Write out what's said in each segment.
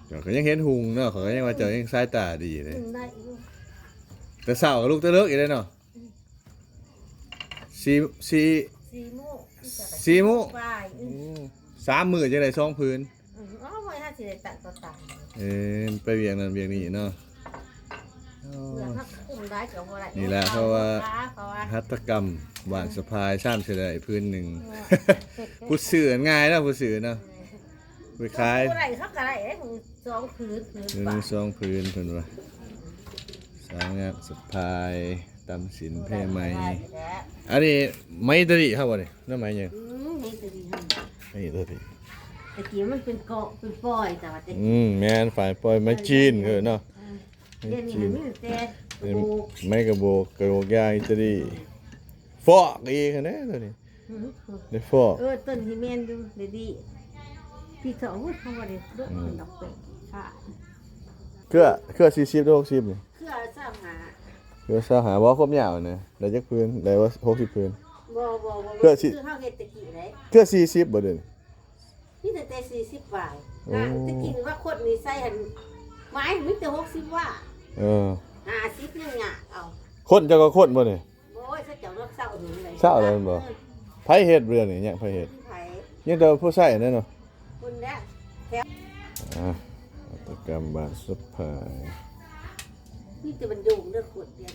ເຈົ້າກໍຍັງເຫັນຮຸ່ງເນາະ ຂ້ອຍກໍຍັງວ່າເຈົ້າຍັງສາຍຕາດີເດ້. ອືມ ໄດ້ຢູ່ ແຕ່ເຊົ້າກໍລຸກແຕ່ເລິກອີກເດ້ເນາະ. ອືມ ສີ່ ສີ່ ສີ່ໂມງ ສີ່ໂມງປາຍ. ອືມ ໂອ້ ສາມມື້ຈັ່ງໄດ້ສອງຜືນ. ອືມ ເອົາໄວ້ຫາຊິໄດ້ຕັດຕໍ່ຕັດ. ເອີ ໄປວຽກນັ້ນວຽກນີ້ເນາະ. ໂອ້ ເມື່ອເຮົາກຸ້ມໄດ້ກໍບໍ່ໄດ້ ນີ້ແຫຼະ ເພາະວ່າ ເພາະວ່າຫັດຖະກຳບ້ານສະພາຍ ຊາມຊິໄດ້ຜືນໜຶ່ງ. ເອີ ຜູ້ຊື້ງ່າຍເນາະ ຜູ້ຊື້ເນາະ. ເອີ ໄປຂາຍ ບໍ່ໄດ້ ເຂົາກໍໄດ້ເດ້ ສອງຜືນ ຜືນ ເອີ ປາຍ ສອງຜືນເພິ່ນວ່າ. ສາວງາມສະພາຍ ຕຳສິນແພໄໝ. ອັນນີ້ໄໝອິຕາລີເຮົາບໍ່ນີ້ ຫຼືໄໝຫຍັງ? ອືມ ໄໝອິຕາລີເຮົາ ໄໝອິຕາລີ. ແຕ່ກີ້ມັນເປັນເກາະ ເປັນຟອຍ ແຕ່ວ່າແຕ່ ອືມ ແມ່ນ ຝ້າຍຟອຍ ໄໝຈີນເອີ້ນເນາະ. ອືມ ໄໝຈີນ ດຽວນີ້ມັນມີແຕ່ກະໂບກ ໄໝກະໂບກ ກະໂບກຢາງອິຕາລີ. ຟອກອີກຫັ້ນແຫຼະໂຕນີ້. ອືມ ໄດ້ຟອກ ເອີ ຕົ້ນທີ່ແມ່ນຢູ່ ໄດ້ດີ ທີ່ເຈົ້າ ໂອ້ຍ ເຮົາບໍ່ໄດ້ລົງ ອືມ ດອກເປັນຄ່າ. ເຄືອ ເຄືອສີ່ສິບ ຫຼື ຫົກສິບນີ້? ເຄືອຊາວຫ້າ ເຄືອຊາວຫ້າ. ບໍ່ ຄວາມຍາວນະ ໄດ້ຈັກຜືນ? ໄດ້ວ່າຫົກສິບຜືນ. ບໍ່ ບໍ່ ບໍ່ ເຄືອຊິ ຄືເຮົາເຮັດແຕ່ກີ້ເດ້ ເຄືອສີ່ສິບບໍ່ເດ? ມີຕັ້ງແຕ່ສີ່ສິບປາຍ. ໂອ້ ອ່າ ແຕ່ກີ້ວ່າຄົນນີ້ໃສ່ຫັ້ນ ໝາຍມີແຕ່ຫົກສິບວ່າ. ເອີ ຫ້າສິບຍັງຍາກເອົາ. ຄົນ ເຈົ້າກໍຄົນບໍ່ນີ້? ໂອ້ຍ ເຂົາເຈົ້າມັກເຊົາເຫັນເລີຍ ເຊົາແລ້ວແມ່ນບໍ່? ເອີ ໃຜເຮັດເລື່ອງນີ້? ຍັງໃຜເຮັດ? ໃຜ? ຍັງແຕ່ຜູ້ໃຊ້ແນ່ເນາະ. ພຸ້ນແຫຼະ ແຖວ ອ່າ ຫັດຖະກຳບ້ານສະພາຍ. ມີແຕ່ບັນໂຍງເດີ ຂວດດຽວ.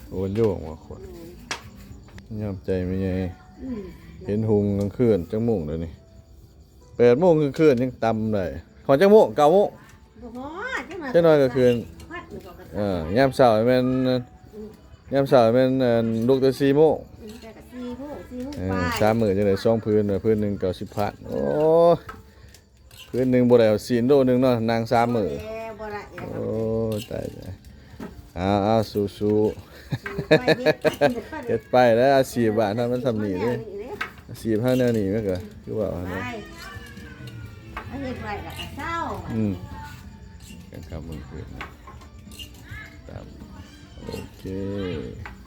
ໂອ້ ບັນໂຍງວ່າຂວດ. ອືມ ຍາມໃຈແມ່ໃຫຍ່. ອືມ ເຫັນຮຸ່ງກາງຄືນ. ຈັກໂມງແລ້ວນີ້? ແປດໂມງກາງຄືນຍັງຕຳໄດ້. ຮອດຈັກໂມງ? ເກົ້າໂມງ. ບໍ່ຮອດ ຈັກໜ້ອຍກໍຄືນ. ເອີ ຍາມເຊົ້າແມ່ນ ອືມ ຍາມເຊົ້າແມ່ນ ອັນ ລຸກແຕ່ສີ່ໂມງ. ອືມ ແຕ່ກໍສີ່ໂມງ ສີ່ໂມງ ເອີ ປາຍ. ສາມມື້ຈັ່ງໄດ້ສອງຜືນ ຜືນໜຶ່ງເກົ້າສິບພັນ. ໂອ້ຍ ຜືນໜຶ່ງບໍ່ໄດ້ເອົາຊີ້ນໂລໜຶ່ງເນາະ ນັ່ງສາມມື້. ບໍ່ໄດ້ ໂອ້ຍ ຕາຍ ຕາຍ. ເອົາ ເອົາ ສູ້ໆ ເຮັດໄປເດີ ອາຊີບບ້ານເຮົາມັນຊ່ຳນີ້ເດ້. ອາຊີບເຮົາແນວນີ້ມັນກໍຄືວ່າຫັ້ນນະ ໄປ ເຮັດໄວ້ແລ້ວກໍເຊົາ. ອືມ ກາງຄ່ຳກາງຄືນ ຕາມ ໂອເຄ.